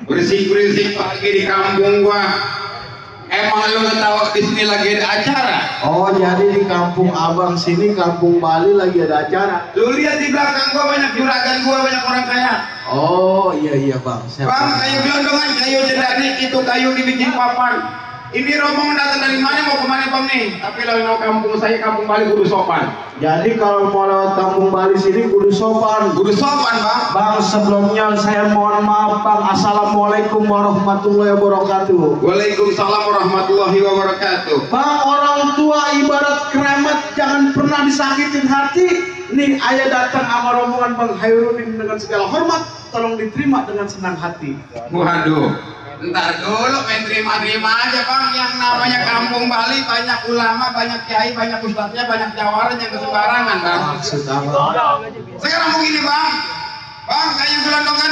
Berisik-berisik pagi di kampung gua. Emang lu nggak tahu di sini lagi ada acara? Oh, jadi di kampung abang sini, kampung Bali lagi ada acara. Lu lihat di belakang gua banyak juragan gua, banyak orang kaya. Oh, iya bang. Bang, kayu gelondongan, kayu jendanik, itu kayu dibikin papan. Ini rombongan datang dari mana, mau kemana bang nih? Tapi kalau kampung saya, kampung Bali kudu sopan. Jadi kalau mau lewat kampung Bali sini kudu sopan. Kudu sopan bang. Bang, sebelumnya saya mohon maaf bang. Assalamualaikum warahmatullahi wabarakatuh. Waalaikumsalam warahmatullahi wabarakatuh. Bang, orang tua ibarat keramat, jangan pernah disakitin hati. Nih, ayah datang sama rombongan Bang Hairudin dengan segala hormat. Tolong diterima dengan senang hati. Waduh. Ntar dulu main terima-terima aja bang. Yang namanya kampung Bali banyak ulama, banyak kiai, banyak ustadznya, banyak jawaran yang kesembarangan bang. Sekarang begini bang. Bang, kayu gelondongan.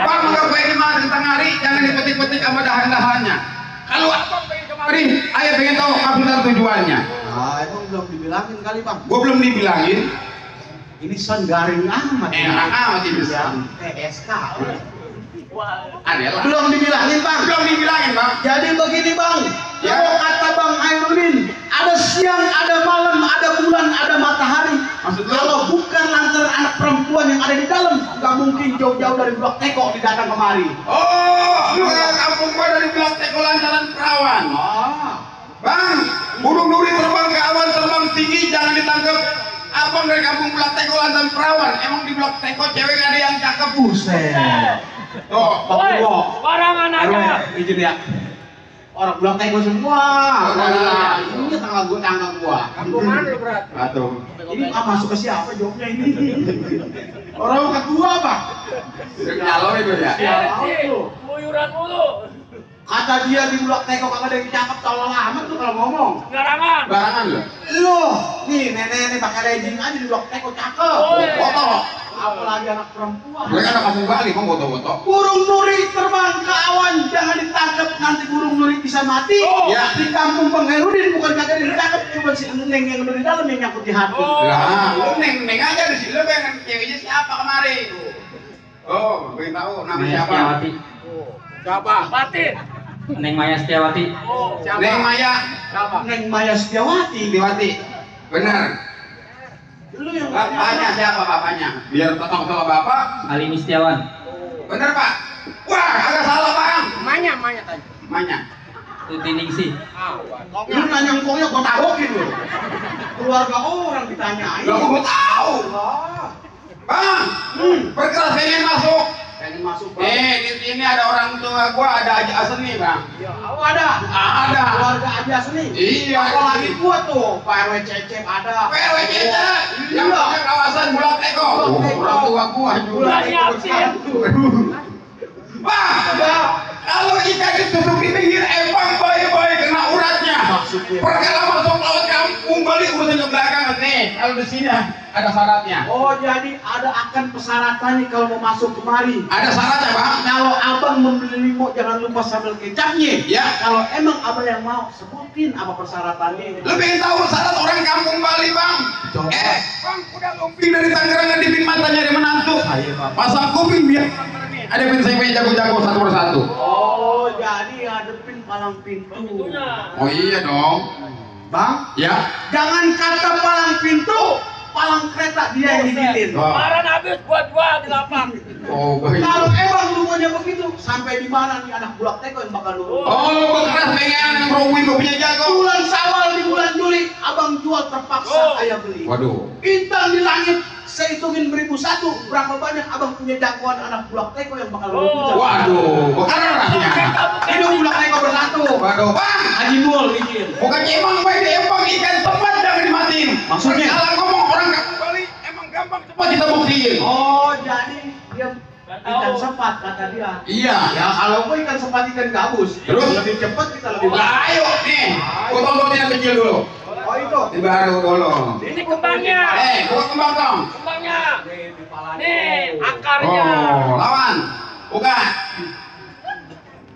Bang, udah gue kemari tentang hari, jangan dipetik-petik sama dahan-dahannya. Kalau abang pengen kemari, ayah pengen tahu kapan tujuannya. Ah, emang belum dibilangin kali bang. Gue belum dibilangin. Ini son garing amat. Enak amat ini. TSK. Adalah. Belum dibilangin bang. Belum dibilangin bang. Jadi begini bang. Ya. Kalau kata Bang Hairudin, ada siang, ada malam, ada bulan, ada matahari. Maksudnya? Kalau bukan lantaran anak perempuan yang ada di dalam, nggak mungkin jauh-jauh dari Blok Teko datang kemari. Oh, lu kampung gua dari Blok Teko lantaran perawan. Ah. Bang, burung duri terbang ke awan, terbang tinggi, jangan ditangkap. Abang dari kampung Blok Teko lantaran perawan. Emang di Blok Teko cewek nggak ada yang cakep? Buset. Tuh, Woi, barangan aja. Izin ya. Orang Blok Teko semua. Ini tangga gua. Kampung mana lu berat? Atuh. Ini masuk ke siapa jawabnya ini? Orang kedua Pak. Nyalon itu ya. Keluyuran mulu. Kata dia di Blok Teko kagak ada yang cakep, tolong amat tuh kalau ngomong. Barangan. Barangan lu. Loh, nih nenek pakai legging aja di Blok Teko cakep. Foto. Apalagi anak perempuan. Mereka anak kampung Bali mau foto-foto. Burung nuri terbang ke awan, jangan ditangkap, nanti burung nuri bisa mati. Ya. Di kampung Bang Hairudin bukan kagak ditangkap, cuma si neng yang dari dalam yang nyangkut di hati. Lah, lu neng aja di sini, lu pengen ceweknya siapa kemari? Oh, pengen tahu nama siapa? Siapa? Batin. Neng Maya Setiawati. Siapa? Neng Maya. Siapa? Neng Maya Setiawati. Setiawati. Benar. Lu yang Bapaknya siapa bapaknya? Biar potong sama bapak. Alimi Setiawan. Benar pak? Wah, agak salah bang. Manya tanya. Manya. Tuti Ningsih. Lu nanya ngkongnya gua tagokin lu. Keluarga orang ditanyain. Lah, gua mau tahu. Lah. Bang, berkeras pengen masuk. Pengen masuk Bang. Ini ada orang tua gua, ada Haji Hasan nih bang. Oh ada. Ada. Keluarga Haji Hasan nih. Iya. Apalagi gua tuh, Pak RW Cecep ada. PRW kita yang Iya. punya kawasan Blok Teko. Blok Teko. Orang tua gua juga. Bulan Yasin. Bang, kalau ikan ditutup di pinggir empang baik-baik kena uratnya. Maksudnya? Perkara masuk laut kampung Bali urusan ke belakang nih. Kalau di sini ada syaratnya. Oh jadi ada akan persyaratan nih kalau mau masuk kemari. Ada syaratnya bang. Kalau abang membeli limo jangan lupa sambal kecapnya. Ya. Kalau emang abang yang mau sebutin apa persyaratannya. Lu pengen tahu syarat orang kampung Bali bang? Coba. Bang udah lumping dari Tangerang ngedipin matanya di menantu. Saya Pak. Pasang kuping biar ada pin saya pengen jago-jago satu persatu. Oh jadi ngadepin palang pintu. Oh iya dong. Bang, Ya. jangan kata palang pintu, palang kereta dia yang hidilin. Kemarin habis buat gua di lapak. Oh baik. Kalau emang lu maunya begitu, sampai di mana nih anak Bulak Teko yang bakal lu? Oh lu bekeras pengen ngerowin gua punya jago. Bulan Syawal di bulan Juli, abang jual terpaksa ayah beli. Waduh. Bintang di langit, saya hitungin 1001, berapa banyak abang punya jagoan anak Bulak Teko yang bakal lu puja? Waduh. Bekeras rasanya. Hidup Bulak Teko bersatu. Waduh bang. Haji Mul izin. Bukan emang baik di empang ikan tempat jangan dimatiin. Maksudnya? Kalau ngomong orang kampung Bali emang gampang cepat kita buktiin. Oh jadi dia ikan sepat kata dia. Iya. Ya kalau gua ikan sepat ikan gabus. Terus? Lebih cepat kita lebih Lah, ayo nih. Potong-potong yang kecil dulu. Oh itu. Ini baru dulu. Ini kembangnya. Buka kembang dong. Kembangnya. Nih, akarnya. Oh, lawan. Buka.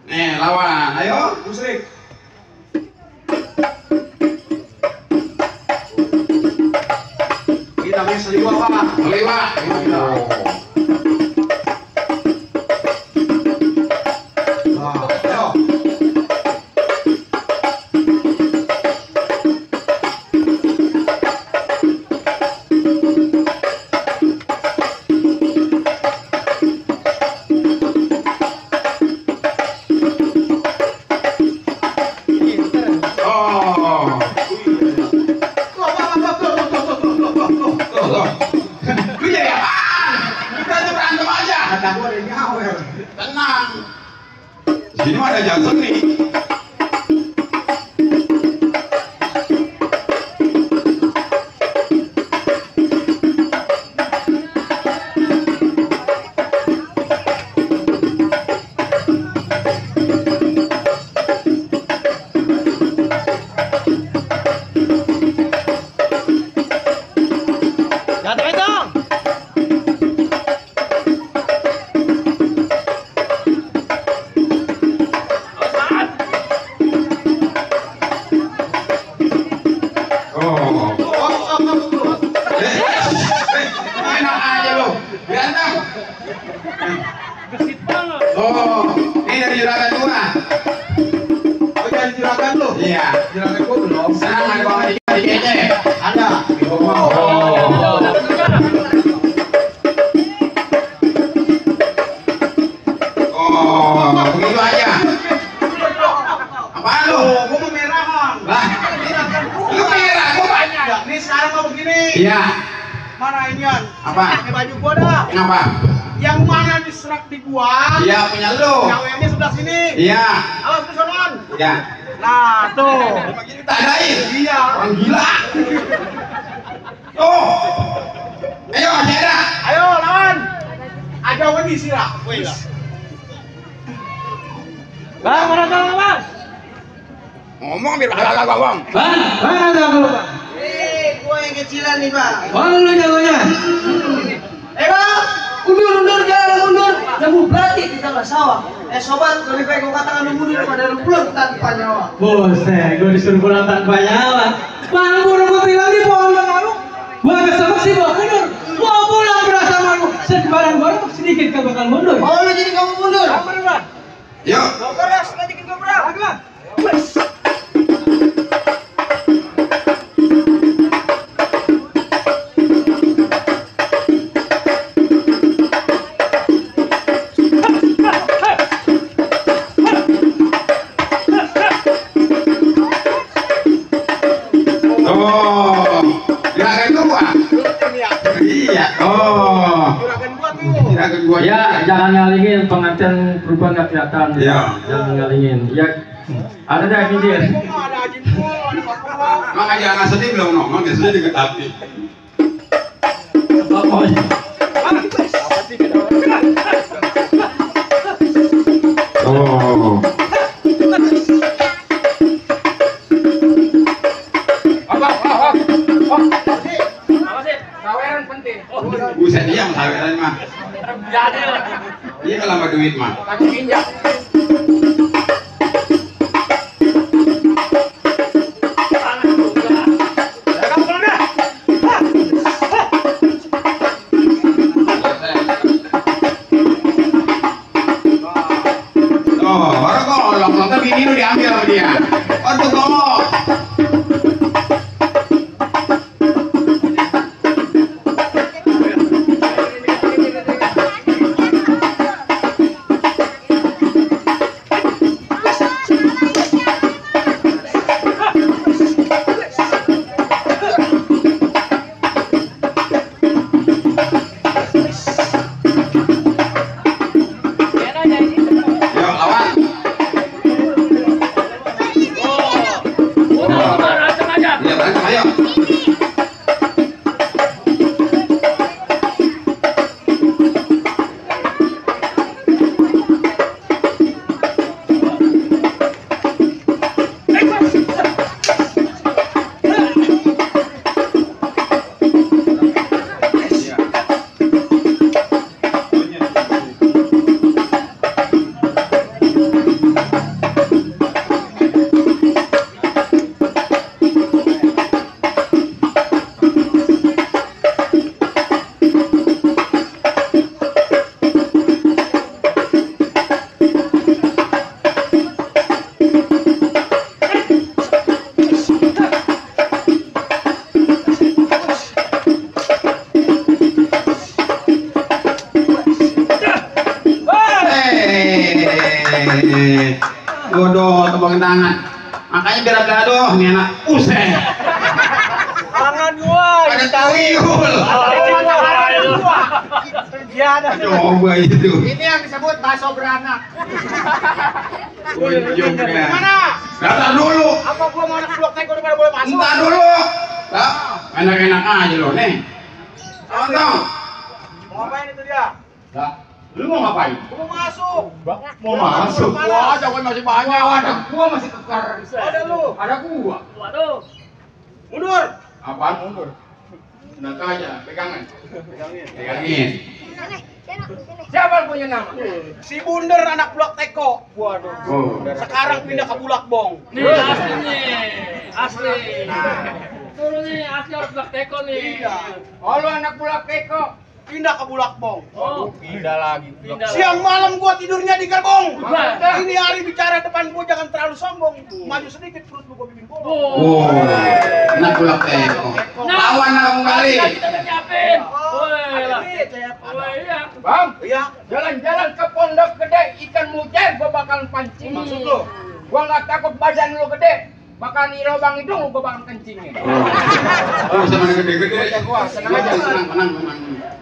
Nih, lawan. Ayo. Musrik. Ini namanya seliwa Pak. Seliwa. Wah, ayo. Oh. Tuh. Lu jadi apaan? Kita tuh berantem aja. Kata gua ada nyawer. Tenang. Sini mah ada Johnson nih. Oh. Enak aja lo. Berantem. Gesit banget. Oh, ini dari juragan gua. Oh jadi juragan lu? Iya. Juragan gua belum. Senang ada bawa di kece. Ada. Oh. Oh, begitu aja. Apaan lu? Oh, gua mau merah Bang. Lah, lu merah, gua banyak. Ya, ini sekarang mau begini. Iya. Mana inian? Apa? Pakai baju gua dah. Kenapa? Yang mana diserak di gua? Iya, punya lu. Yang WM-nya sebelah sini. Iya. Awas ke sonon. Iya. Nah, tuh. Tak adain. Iya. Orang gila. Tuh. Ayo, Cera. Ayo lawan. Ada wani sirah. Wih. Bang, mana tolong bang? Ngomong biar agak bawang. Bang, mana jago lu bang? Gua yang kecilan nih, Bang. Oh lu jagonya. Bang. Mundur, jangan mundur. Jamu berarti di tengah sawah. Sobat, lebih baik gua katakan lu mundur daripada lu pulang tanpa nyawa. Buset, gue disuruh pulang tanpa nyawa. Bang, gue bilang di pohon bang lu. Gua kesel sih gua mundur. Gua pulang berasa malu. Sembarang gua sedikit gak bakal mundur. Oh, lu jadi kamu mundur. Yuk. Gua keras, lanjutin gua berang. Lagi, Bang. Oh, juragan gua. Iya. Oh, Juragan gua tuh. juragan gua. Ya, jangan ngalingin pengantin perubahan gak kelihatan. Iya. Jangan ngalingin. Ya, ada dah ini dia. Gua mah ada Haji Pul, ada Pak Pul. Makanya jangan sedih belum ngomong, biasanya diketahui. Oh. Apa sih? Saweran penting. Buset dia saweran mah. Jadi Iya kalau sama duit mah. aku injak. Oh, baru golok, nonton bini lu diambil sama dia. Aduh golok. Yuk lawan. Bodoh, tepuk tangan. Makanya biar ada aduh, nih anak usai. Tangan gua. Ada tuyul. Iya ada. Coba itu. Ini yang disebut bakso beranak. Ujungnya. Mana? Daftar dulu. Apa gua mau anak blok teko daripada boleh masuk? Entar dulu. Lah, enak-enak aja lo nih. Tonton. Mau ngapain itu dia? Lah, lu mau ngapain? Gua mau masuk. Mau masuk. Wah, Jagoan masih banyak. Ada gua masih kekar. Ada lu. Ada gua. Waduh. Mundur. Apaan mundur? Nanti aja, pegangan. Pegangin. Siapa yang punya nama? Si Bunder anak blok teko. Waduh. Oh. Sekarang pindah ke Bulak Bong. Nih asli nih, asli. Turun nih asli harus blok teko nih. Iya. Oh, lu anak Bulak teko. Pindah ke Bulak Bong. Oh, Pindah lagi. pindah. Siang malam gua tidurnya di gerbong. Wah. Ini hari bicara depan gua jangan terlalu sombong. Maju sedikit perut gua bikin bolong. Oh. Nak pulak teko. Lawan kamu kali. Kita udah nyiapin. Woi lah. Ada. Woi iya. Bang, iya. Jalan-jalan ke pondok gede ikan mujair gua bakalan pancing. Maksud lu? Gua nggak takut badan lu gede. Bakal nih lubang hidung gua bakal kencingin. Oh, sama gede-gede. Gua senang aja. Tenang.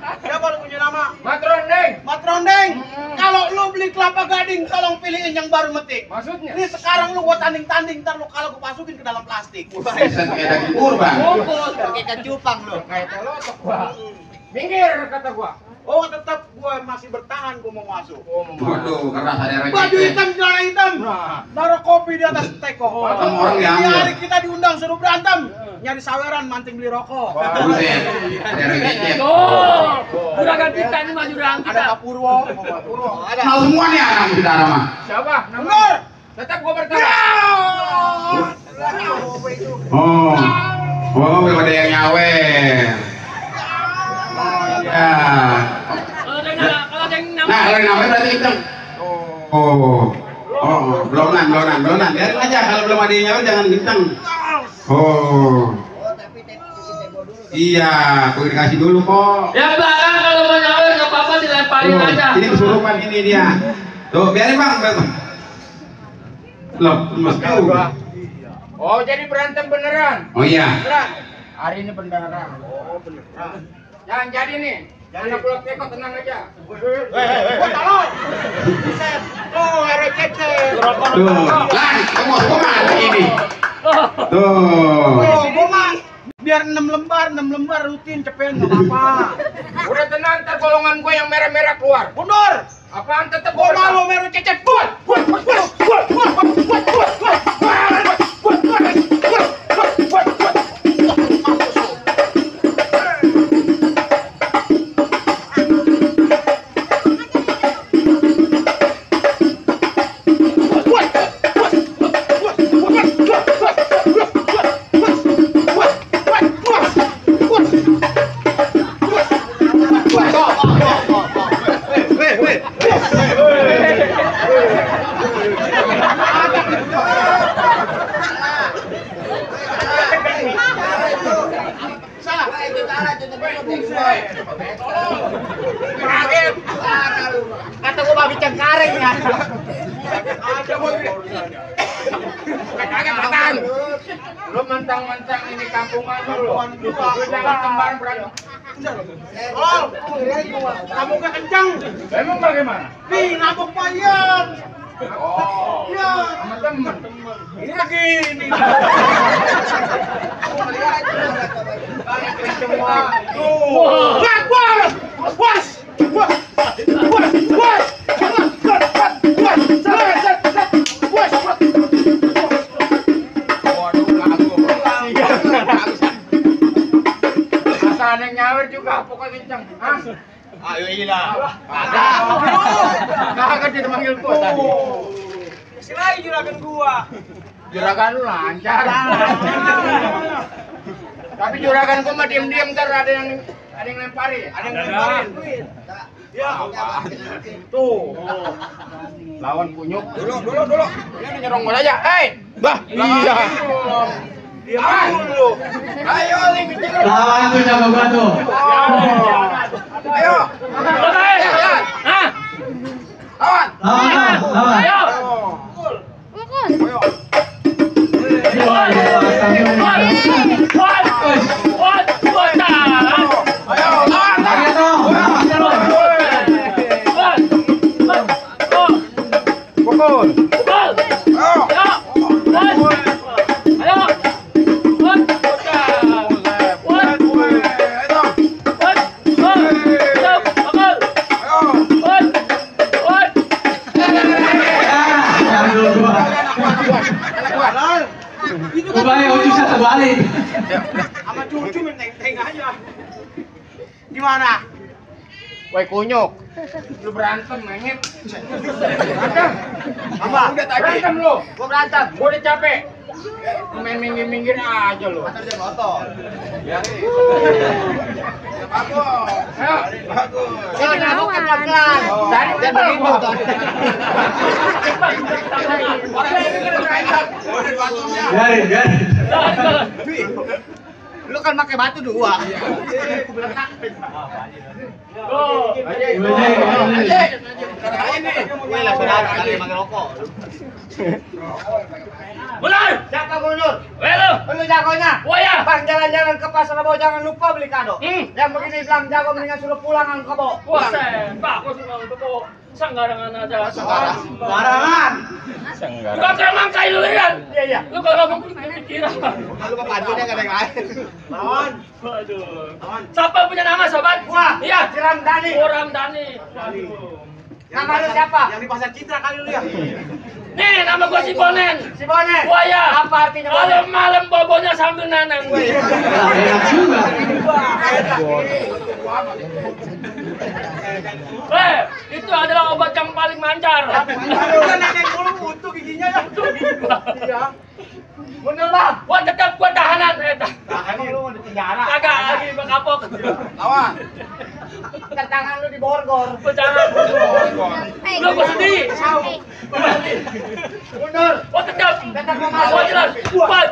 Siapa lu punya nama? Matrondeng. Matrondeng. Kalau lu beli kelapa gading, tolong pilihin yang baru metik. Maksudnya? Ini sekarang lu gua tanding-tanding, ntar lu kalau gua masukin ke dalam plastik. Seset kayak daging kurban. Bungkus. Pakai ikan cupang lu. Kayak telotok gua. Minggir kata gua. Oh, tetap gua masih bertahan, gua mau masuk. Oh, mau Waduh, keras ada receh. Baju hitam, celana hitam. Naruh kopi di atas teko. Ketemu orang Ini diambil. hari kita diundang suruh berantem. Nyari saweran, manting beli rokok. Buset. Ada receh. Tuh. Juragan kita ini mah juragan Ada kita. Pak Purwo. Ada. Kenal semua nih anak saudara mah. Siapa? Mundur. Tetap gua bertahan. Oh. Oh, belum ada yang nyawer. Ya. Kalau ada yang Nah, nama. kalau yang nyawer berarti hitam. Oh, belonan. Biarin aja kalau belum ada yang nyawer jangan kenceng. Oh. Iya, aku dikasih dulu kok. Ya belakang kalau mau nyawer nggak apa-apa dilemparin Tuh, aja. ini kesurupan ini dia. Tuh, biarin bang. Loh, mas juga. Oh, jadi berantem beneran. Oh iya. Beneran. Hari ini beneran. Oh, beneran. Jangan jadi nih. Jangan pulang teko, tenang aja. Gua tolong. Buset. Oh, recece. Tuh, lan, kamu kemana ini? Tuh. Oh, gua mah biar 6 lembar rutin cepetan enggak apa-apa. Udah tenang, ntar golongan gua yang merah-merah keluar. Mundur. Apaan tetep gua malu merah cecep. Buat. Kata gua babi cengkareng ya. Kagak lu mentang-mentang ini kampungan lu jangan kembar berantem. Oh, kamu gak kencang. Emang bagaimana? Nih, nabok payah. Oh, iya, sama temen. Ini lagi ini. Asal ada nyawer juga, pokoknya kencang. Ayo ilah. Kagak dia manggil gua tadi. Silai juragan gua. Juragan lu lancar. Tapi juragan gua mah diam-diam ntar ada yang lemparin. Ada yang lemparin. Ya, tuh. Lawan kunyuk. Dulu. Ini nyerong gua aja. Bah. Iya. Diam dulu. Ayo, Ling. Lawan tuh sama gua tuh. Ayo. Hah? Lawan. Lawan. Ayo. Oh. Kebalik, ujung saya terbalik. Sama cucu menteng-teng aja. Gimana? Woi kunyuk, lu berantem mengit. Apa? Udah tadi. Berantem lu. Gua berantem. Gua udah capek. Main minggir-minggir aja lu. Antar dia motor. Ya. Bagus. Ayo. Bagus. Ini nabok pelan-pelan. Dari dia begitu. Orang ini kena berantem. Udah batunya. Biarin. Lu kan pakai batu dua. Oh, mulai. Siapa Munur? Halo. Lu jagonya? Waya. Bang jalan-jalan ke pasar Rebo jangan lupa beli kado. Yang begini bilang jago mendingan suruh pulang ang kebo. Buset, bagus memang itu sanggarangan aja. Barangan. Bukan keremang kayu lu kan? Iya iya. Lu kalau ngomong pikiran. Lu ke pantu dia kadang lain. Lawan. Waduh. Siapa punya nama sobat? Wah, Iya. Ciram Dani. Orang Dani. Nama lu siapa? Yang di pasar Citra kali lu ya. Nih, nama gua si Bonen. Si Bonen. Buaya. Apa artinya Kalau Bonen? malam bobonya sambil nanang. Enak juga. Itu adalah obat yang paling mancar. Bukan nenek dulu untuk giginya ya. Iya. Bener bang. Gua tetap gua tahanan. Emang lu mau di penjara? Kagak lagi bakapok. Lawan. Tangan lu di borgor. Berjalan. Lu gua sedih. Mundur. Gua tetap. Tetap mau masuk. Gua jelas. Buat.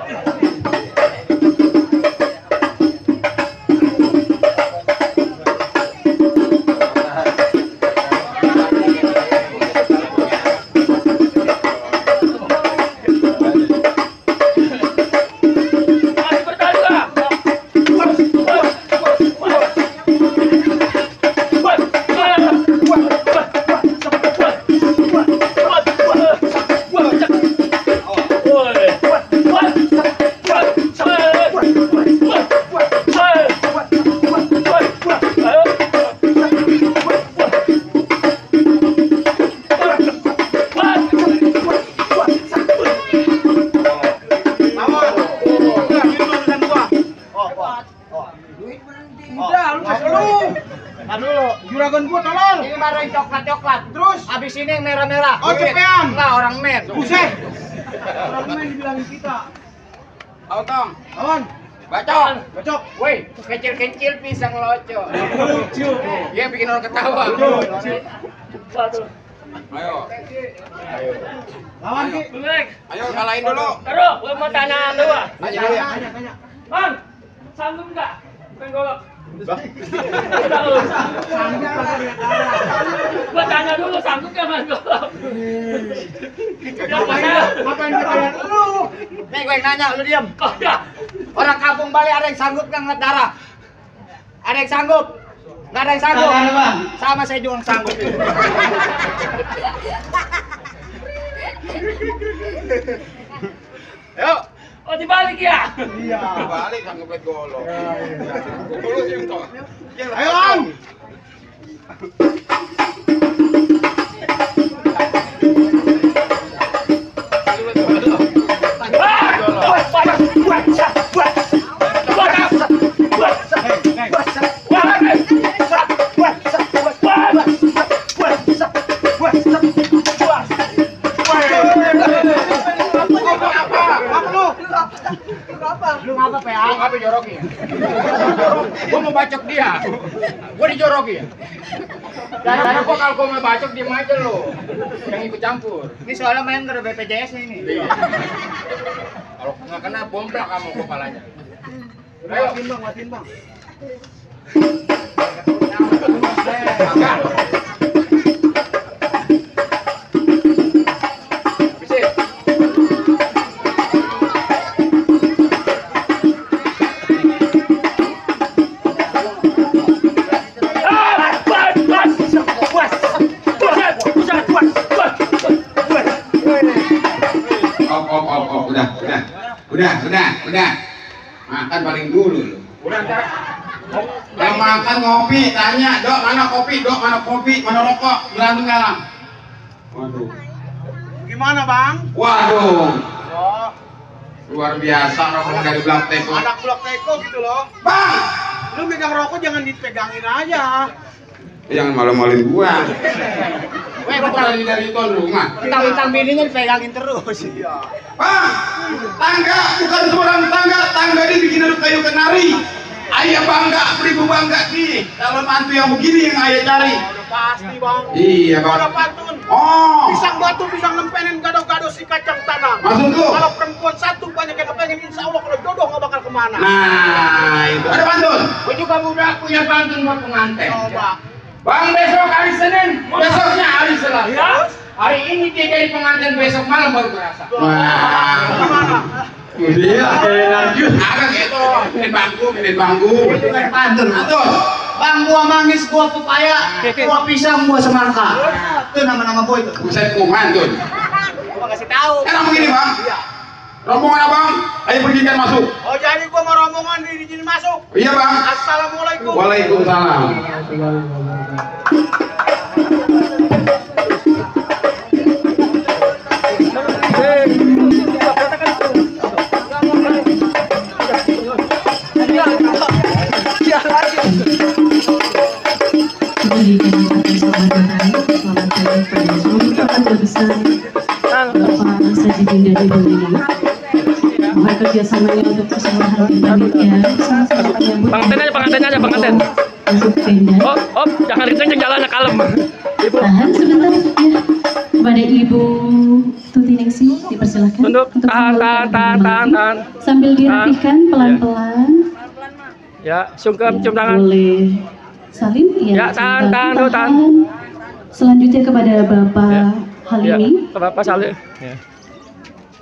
Masih bertahan gak? Udah, lu kasih lu. Nah dulu. Juragan gua tolong. Ini baru yang coklat-coklat. Terus? Abis ini yang merah-merah. Oh, cepean. Enggak, orang men. Buset. Orang main dibilangin kita. Tong. Lawan. Bacok. Bacok. Woi, kecil-kecil pisang loco. Lucu. Dia bikin orang ketawa. Waduh. Ayo, Lawan Ki. Balik. ayo kalahin dulu. Taruh, gua mau tanya lu. Aja dulu ya. Tanya. Bang, sanggup nggak? Pengen golok. Gua tanya dulu sanggup nggak main golok? Ngapain ditanya lu? Nih gue yang nanya, lu diam. Oh ya, Orang kampung Bali ada yang sanggup nggak ngeliat darah? Ada yang sanggup? Nggak ada yang sanggup? Nggak ada, Bang. Sama saya juga sanggup. Yuk. oh dibalik ya? Iya. Balik sanggup bet golok. Dulu sih toh. Ayo, Lang. Lu ngapa PA? Lu ngapa joroki ya? Gua mau bacok dia. Gua dijoroki ya. Karena gua kalau gua mau bacok diem aja lu. Yang ikut campur. Ini soalnya main ke BPJS ini. Iya. Kalau nggak kena bomblak kamu kepalanya. Ayo. Matiin bang. Makan. Habisin. Udah. Makan paling dulu lu. Udah ntar. Yang makan ngopi, tanya, Dok, mana kopi, mana rokok, berantem kalah. Waduh. Gimana bang? Waduh. Oh. Luar biasa rombongan dari Blak Teko. Anak Blok Teko gitu loh. Bang, Lu megang rokok jangan dipegangin aja. jangan malu-maluin gua. Betul dari tuan rumah. Bintang-bintang bininya dipegangin terus. Bang, tangga bukan seorang tangga, tangga dibikin dari kayu kenari. Ayah bangga, beribu bangga nih. Kalau mantu yang begini yang ayah cari. Udah pasti bang. Iya bang. Ada pantun. Oh, Pisang batu, pisang nempenin, gado-gado si kacang tanah. maksud lu? Kalau perempuan satu banyak yang kepengen, insya Allah kalau jodoh nggak bakal kemana. Nah, itu ada pantun. Gue juga budak punya pantun buat pengantin. Coba. Bang, besok hari Senin, besoknya hari Selasa. Hari ini dia jadi pengantin, besok malam baru berasa. Wah, iya, enak juga. Agak gitu, minit bangku. Itu kan pantun. Pantun. Bang, buah manggis, buah pepaya, buah pisang, buah semangka. Itu nama-nama gue itu. Buset kuman tuh. Gua kasih tahu. Sekarang begini bang. Rombongan abang, ayo pergikan masuk. Oh jadi gua mau rombongan diizinin masuk. Iya bang. Assalamualaikum. Waalaikumsalam. Bapak Sajidin dan Ibu Nini. Mohon kerjasamanya untuk keseluruhan panitia. Sama-sama menyambut Pengantin aja, pengantin. masuk tenda. Oh, jangan kenceng jalannya kalem. Tahan sebentar ya. Kepada Ibu Tuti Ningsi dipersilahkan Tunduk, untuk tahan. membawakan sambil dirapihkan pelan-pelan. Ya, sungkem, cium tangan. Boleh salin Ya, tahan. Selanjutnya kepada Bapak Ya, Halimi. Bapak Salih. Ya.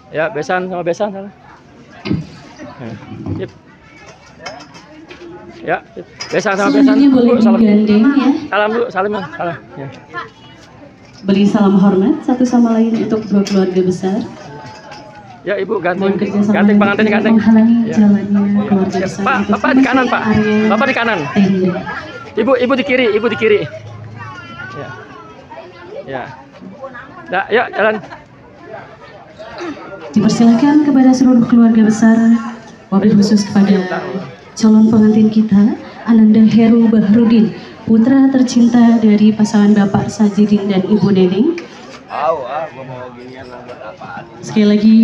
Ya, besan sama besan salah. Ya. Ya, besan sama besan. Selanjutnya boleh Bu, salam. digandeng ya. Salam dulu, salam ya. Salam. Ya. Beri salam hormat satu sama lain untuk dua keluarga besar. Ya, Ibu ganting. Mohon kerjasama Ganting pengantin ganting. menghalangi Ya. jalannya keluarga Ya, besar. Pak, untuk Bapak di kanan, Pak. memasuki area Bapak di kanan. tenda. Ibu di kiri. Ya. Ya. Nah, yuk jalan. Dipersilakan kepada seluruh keluarga besar, wabil khusus kepada calon pengantin kita, Ananda Heru Bahrudin, putra tercinta dari pasangan Bapak Sajidin dan Ibu Neneng. Sekali lagi